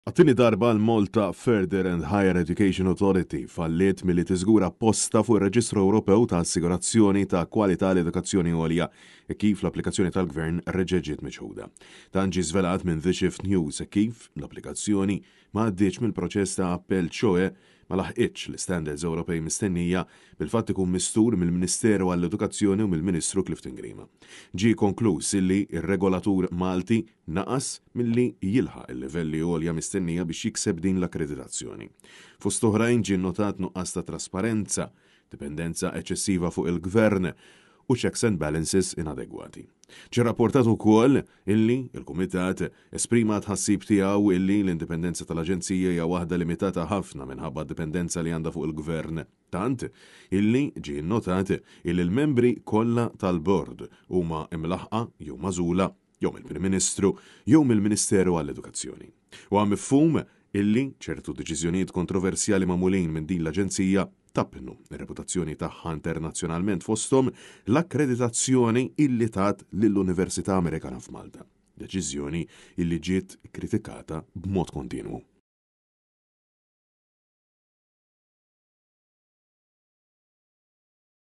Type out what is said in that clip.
Għat-tieni darba l-Malta Further and Higher Education Authority falliet milli tiżgura posta fuq ir-Reġistru Ewropew ta' Assigurazzjoni ta' Kwalità l-Edukazzjoni Għolja e kif l-applikazzjoni tal-Gvern reġgħet ġiet miċħuda. Dan ġie żvelat minn The Shift News e kif l-applikazzjoni ma għaddietx mill-proċess ta' appell ċoe ma laħqitx l-istandards Ewropej mistennija bil-fatt ikun mistur mill-Ministeru għall-Edukazzjoni u mill-Ministru Clifton Grima. Ġie konkluż illi r-regolatur Malti naqas milli jilħaq il-livelli għolja mistennija biex jikseb din l-akkreditazzjoni. Fost oħrajn ġie nnotat nuqqas ta' trasparenza, dipendenza eċċessiva fuq il-gvern u checks and balances inadegwati. Ġie rrapportat ukoll illi l-Kumitat esprima t-tħassib tiegħu illi l-indipendenza tal-Aġenzija hija waħda limitata ħafna minħabba d-dipendenza li għandha fuq il-gvern tant illi ġie nnotat illi l-membri kollha tal-bord huma imlaħħqa jew magħżula jew mill-Prim Ministru jew mill-Ministeru għall-Edukazzjoni. Huwa mifhum illi ċertu deċiżjonijiet kontroversjali magħmulin minn din l-aġenzija tappnu r-reputazzjoni tagħha internazzjonalment fosthom l-akkreditazzjoni illi tat lill-Università Amerikana f'Malta, deċiżjoni illi ġiet ikkritikata b'mod kontinwu.